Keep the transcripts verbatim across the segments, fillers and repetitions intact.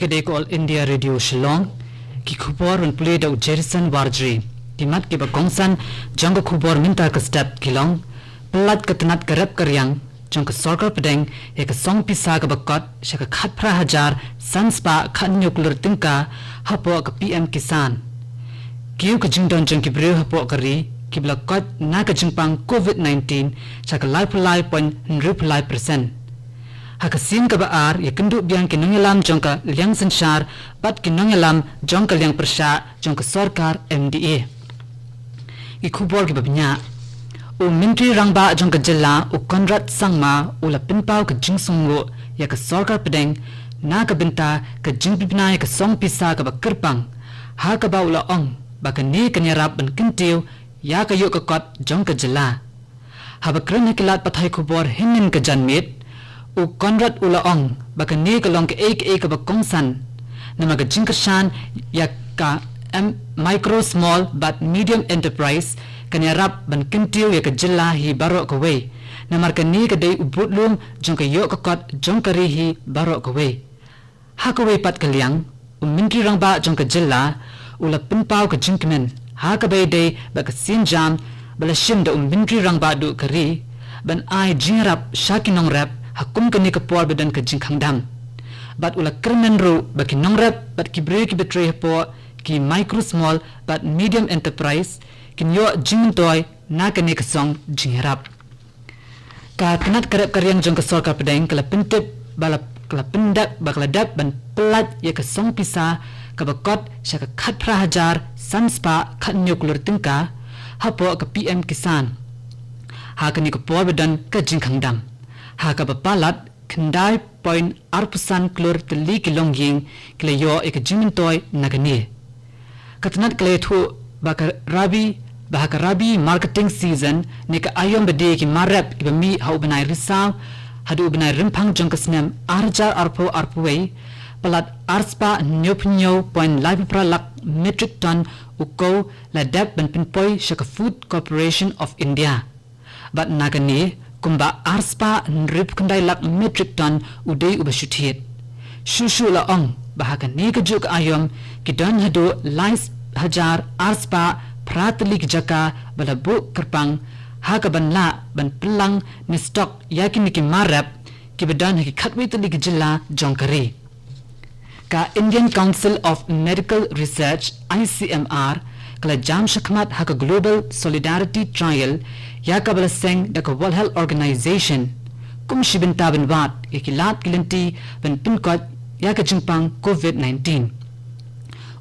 Ka dei ka All India Radio Shillong. Ki khubor ban pule da u Jerison Warjri. Ki mat kiba kongsan jong ka khubor mynta ka step ki long: pyllait ka tnat ka rep ka riang jong ka sorkar pdeng ïa ka song pisa kaba kot sha ka khatphra hajar san spah khathynñiew klur tyngka hapoh ka P M Kisan. Kiew ka jingdon jong ki briew hapoh ka ri kiba la koit na ka jingpang COVID nineteen sha ka laiphew lai point hynriewphew lai percent. Ha ka sien kaba ar, ïakynduh biang ki nongïalam jong ka liang synshar bad ki nongïalam jong ka liang pyrshah jong ka sorkar M D A. Ki khubor kiba bniah. U Myntri Rangbah jong ka jylla, u Conrad Sangma, u la pynpaw ka jingsngewnguh ïa ka sorkar pdeng na ka bynta ka jingpynbna ïa ka song pisa kaba kyrpang, ha kaba u la ong ba kane kan ïarap ban kyntiew ïa ka ïoh ka kot jong ka jylla. Haba kren ha ki lad pathai khubor hynnin ka janmiet, u Conrad u la ong ba kane ka long kaei kaei kaba kongsan, namar ka jingkyrshan ïa ka M-, micro, small bad medium enterprise kan ïarap ban kyntiew ïa ka jylla hi baroh kawei, namar kane ka dei u budlum jong ka ïoh ka kot jong ka ri hi baroh kawei. Ha kawei pat ka liang, u Myntri Rangbah jong ka jylla u la pynpaw ka jingkmen ha kaba ïadei bad ka sienjam ba la shim da u Myntri Rangbah duh ka ri ban ai jingïarap sha ki nongrep ha kum kane ka por ba don ka jingkhang dam. Bad u la kyrmen ruh ba ki nongrep bad ki briew kiba trei hapoh ki micro, small bad medium enterprise kin ïoh jingmyntoi na kane ka song jingïarap. Ka tnat ka rep ka riang jong ka sorkar pdeng ka la pyntip ba la, ka la pyndep, ba ka la dep ban pyllait ïa ka song pisa kaba kot sha ka khatphra hajar san spah khathynñiew klur tyngka hapoh ka P M Kisan ha kane ka por ba don ka jingkhang dam, ha kaba palat khyndai point arphew san klur tylli ki longïing ki la ïoh ïa ka jingmyntoi na kane. Ka tnat ka la ïathuh ba ka Rabi, ba ha ka Rabi marketing season, ne ka aïom ba die ki mar rep kiba mih ha u bnai Risaw haduh u bnai Rymphang jong ka snem ar hajar arphew arphew wei, palat ar spah hynñiewphew hynñiew point laiphew phra lak metric ton u kow la dep ban pynpoi sha ka Food Corporation of India. Bad na kane, kumba ar spah hynriewphew khyndai lak metric ton u dei uba shu thied. Shuh shuh la ong ba ha kane kajuh ka aïom ki don haduh lai hajar ar spah phra tylli ki jaka ba la buh kyrpang ha kaban lah ban pynlang ne stock ïa kine ki mar rep kiba don ha ki khatwei tylli ki jylla jong ka ri. Ka Indian Council of Medical Research, I C M R, ka la jam shakhmat ha ka Global Solidarity Trial, ïa kaba la seng da ka World Health Organization, kum shi bynta ban wad ïa ki lad ki lynti ban pynkoit ïa ka jingpang COVID nineteen.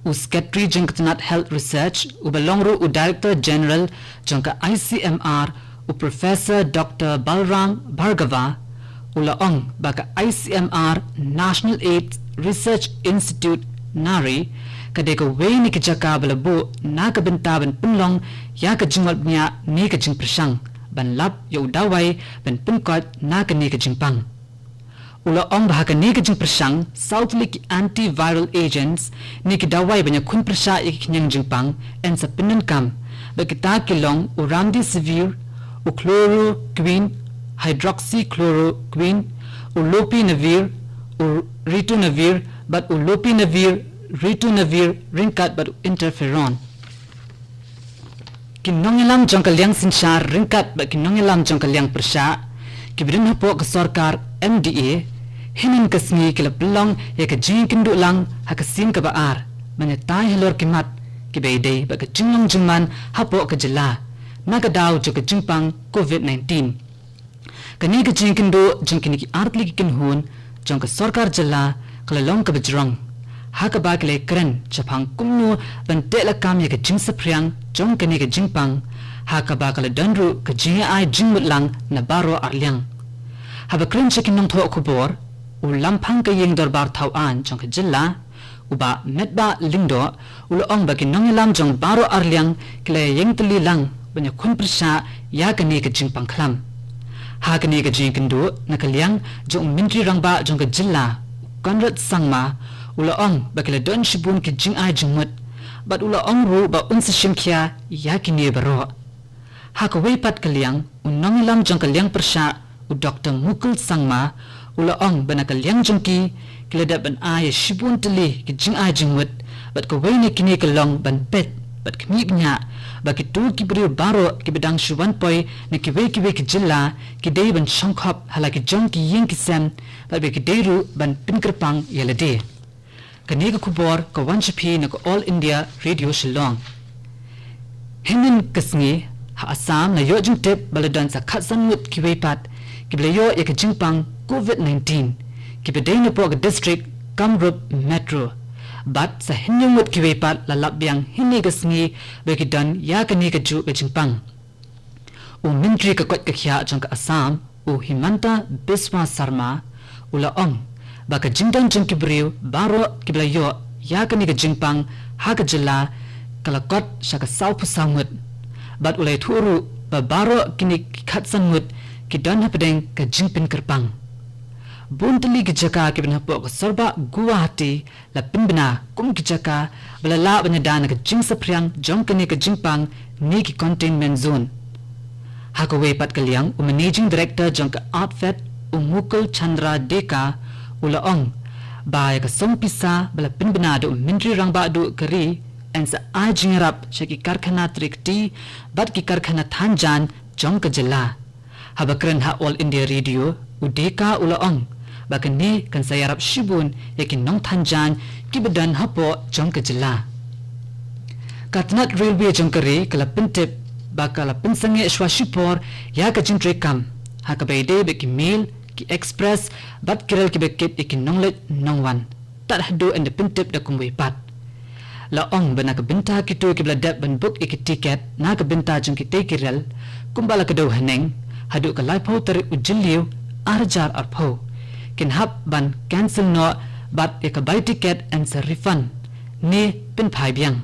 U Secretary jong ka tnat Health Research, uba long ruh u Director General jong ka I C M R, u Professor Doctor Balram Bhargava, u la ong ba ka I C M R, National AIDS Research Institute, NARI, ka dei kawei na ki jaka ba la buh na ka bynta ban pynlong ïa ka jingmut bniah ne ka jingpyrshang ban lap ïa u dawai ban pynkoit na kane ka jingpang. U la ong ba ha kane ka jingpyrshang, saw tylli ki antiviral agents ne ki dawai ban ïakhun pyrshah ïa ki khñiang jingpang yn sa pyndonkam, bad kita ki long u remdesivir, u chloroquine, hydroxychloroquine, u lopinavir, u ritonavir, bad u lopinavir, ritonavir ryngkat bad u interferon. Ki nongïalam jong ka liang synshar ryngkat bad ki nongïalam jong ka liang pyrshah kiba don hapoh ka sorkar M D A, hynnin ka sngi ki la pynlong ïa ka jingïakynduh lang ha ka sien kaba ar ban ïatai halor ki mat kiba ïadei bad ka jinglong jingman hapoh ka jylla na ka daw jong ka jingpang COVID nineteen. Kane ka jingïakynduh jong kine ki artylli ki kynhun jong ka sorkar jylla ka la long kaba jrong, ha kaba ki la ïakren shaphang kumno ban teh lakam ïa ka jingsaphriang jong kane ka jingpang, ha kaba ka la don ruh ka jingïa-ai jingmut lang na baroh arliang. Haba kren sha ki nongthoh khubor, u Lamphang ka Ïing Dorbar Thaw Aiñ jong ka jylla, u Bah Metbah Lyngdoh, u la ong ba ki nongïalam jong baroh arliang ki la ïeng tylli lang ban ïakhun pyrshah ïa kane ka jingpang khlam. Ha kane ka jingïakynduh na ka liang jong u Myntri Rangbah jong ka jylla, u Conrad Sangma, u la ong ba ki la don shibun ki jingai jingmut, bad u la ong ruh ba un sa shim khia ïa kine baroh. Ha kawei pat ka liang, u nongïalam jong ka liang pyrshah, u Doktor Mukul Sangma, U la ong ba na ka liang jong ki, ki la dep ban ai ïa shibun tylli ki jingai jingmut, bad kawei na kine ka long ban peit bad khmih bniah ba kito ki briew baroh kiba dang shu wan poi na kiwei kiwei ki jylla, ki dei ban shongkhop ha la ki jong ki ïing ki sem, bad ba ki dei ruh ban pynkyrpang ïa lade. Kane ka khubor ka wan sha phi na ka All India Radio Shillong. Hynnin ka sngi, ha Assam la ïoh jingtip ba la don sa khatsan ngut kiwei pat kiba la ïoh ïa ka jingpang COVID nineteen, kiba dei napoh ka district Kamrup Metro. Bad sa hynñiew ngut kiwei pat la lap biang hynne ka sngi ba ki don ïa kane kajuh ka jingpang. U Myntri ka koit ka khiah jong ka Assam, u Himanta Biswa Sarma, u la ong ba ka jingdon jong ki briew baroh kiba la ïoh ïa kane ka jingpang ha ka jylla ka la kot sha ka sawphew saw ngut. Bad u la ïathuh ruh ba baroh kine ki khatsan ngut ki don hapdeng ka jingpynkyrpang. Bun tylli ki jaka kiba napoh ka sorbah Guwahati la pynbna kum ki jaka ba la lah ban ïada na ka jingsaphriang jong kane ka jingpang ne ki containment zone. Ha kawei pat ka liang, u Managing Director jong ka ARTFED, u Mukul Chandra Deka, u la ong ba ïa ka song pisa ba la pynbna da u Myntri Rangbah Duh ka ri yn sa ai jingïarap sha ki karkhana trai kti bad ki karkhana than jaiñ jong ka jylla. Haba kren ha All India Radio, u Deka u la ong ba kane kan sa ïarap shibun ïa ki nongthan jaiñ kiba don hapoh jong ka jylla. Ka tnat railway jong ka ri ka la pyntip ba ka la pynsangeh shuwa shipor ïa ka jingtreikam ha kaba ïadei bad ki mail, ki express bad ki rel kiba kit ïa ki nongleit nongwan. Tad haduh ynda pyntip da kumwei pat. La ong ba na ka bynta kito kiba la dep ban book ïa ki tiket na ka bynta jong kitei ki rel, kumba la kdew haneng, haduh ka laiphew tarik u Jylliew ar hajar arphew, kin hap ban cancel noh bad ïa ka bai tiket yn sa refund ne pynphai biang.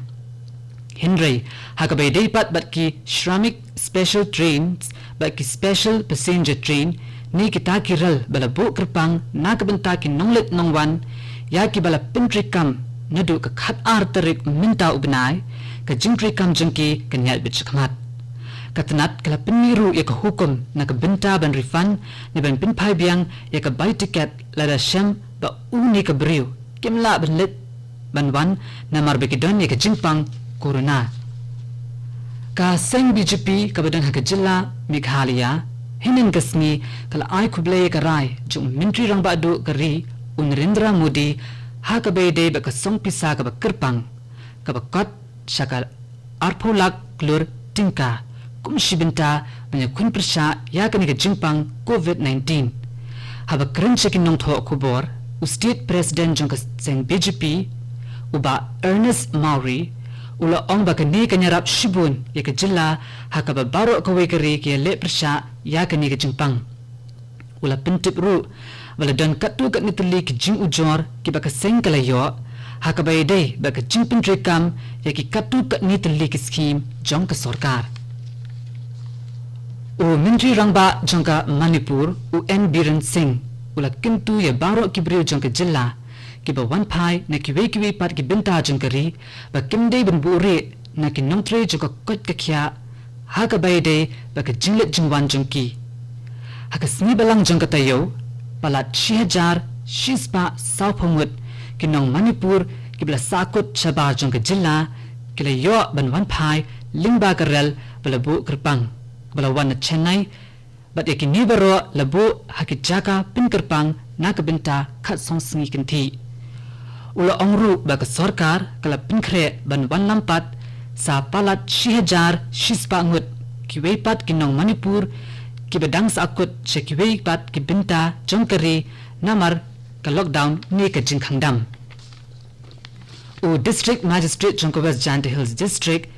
Hynrei ha kaba ïadei pat bad ki Shramik Special Trains bad ki Special Passenger Train ne kita ki rel ba la buh kyrpang na ka bynta ki nongleit nongwan, ïa kiba la pyntreikam naduh ka khatar tarik mynta u bnai, ka jingtreikam jong ki kan ïaid beit shakhmat. Ka tnat ka la pynmih ruh ïa ka hukum na ka bynta ban refund ne ban pynphai biang ïa ka bai tiket lada shem ba u ne ka briew kim lah ban leit ban wan namar ba ki don ïa ka jingpang corona. Ka seng B J P kaba don ha ka jylla Meghalaya, hynnin ka sngi ka la ai khublei ïa ka rai jong u Myntri Rangbah Duh ka ri, u Narendra Modi, ha kaba ïadei bad ka song pisa kaba kyrpang, kaba kot sha ka arphew lak klur tyngka, kum shi bynta ban ïakhun pyrshah ïa kane ka jingpang COVID nineteen. Haba kren sha ki nongthoh khubor, u State President jong ka seng B J P, u Bah Ernest Mawrie, u la ong ba kane kan ïarap shibun ïa ka jylla ha kaba baroh kawei ka ri ki ïaleh pyrshah ïa kane ka jingpang. U la pyntip ruh ba la don katto katne tylli ki jingujor kiba ka seng ka la ïoh, ha kaba ïadei bad ka jingpyntreikam ïa ki katto katne tylli ki skhim jong ka sorkar. U Myntri Rangbah jong ka Manipur, u N Biren Singh, u la kyntu ïa baroh ki briew jong ka jylla kiba wan phai na kiwei kiwei pat ki bynta jong ka ri ba kim dei ban buhrieh na ki nongtrei jong ka koit ka khiah ha kaba ïadei bad ka jingleit jingwan jong ki. Ha ka sngi Balang jong ka taïew, palat shi hajar shi spah sawphew ngut ki nong Manipur kiba la sahkut shabar jong ka jylla ki la ïoh ban wan phai lyngba ka rel ba la buh kyrpang ba la wan na Chennai, bad ïa kine baroh la buh ha ki jaka pynkyrpang na ka bynta khatsan sngi kynthih. U la ong ruh ba ka sorkar ka la pynkhreh ban wanlam pat sa palat shi hajar shi spah ngut kiwei pat ki nong Manipur kiba dang sahkut sha kiwei pat ki bynta jong ka ri namar ka lockdown ne ka jingkhang dam. U District Magistrate jong ka West Jaintia Hills District,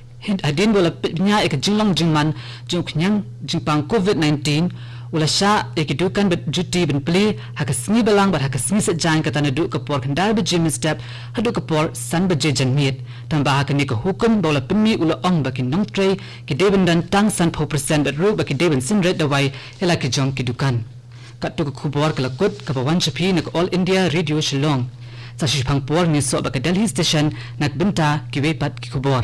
hadien ba u la peit bniah ïa ka jinglong jingman jong u khñiang jingpang COVID nineteen, u la shah ïa ki dukan bad juti ban plie ha ka sngi Balang bad ha ka sngi Saitjaiñ, kata naduh ka por khyndai baje mynstep haduh ka por san baje janmiet. Tangba ha kane ka hukum ba u la pynmih u la ong ba ki nongtrei ki dei ban don tang sanphew percent bad ruh ba ki dei ban synreit dawai ïa la ki jong ki dukan. Katto ka khubor ka la kut kaba wan sha phi na ka All India Radio Shillong. Sa shiphang por ngin ïasoh bad ka Delhi Station na ka bynta kiwei pat ki khubor.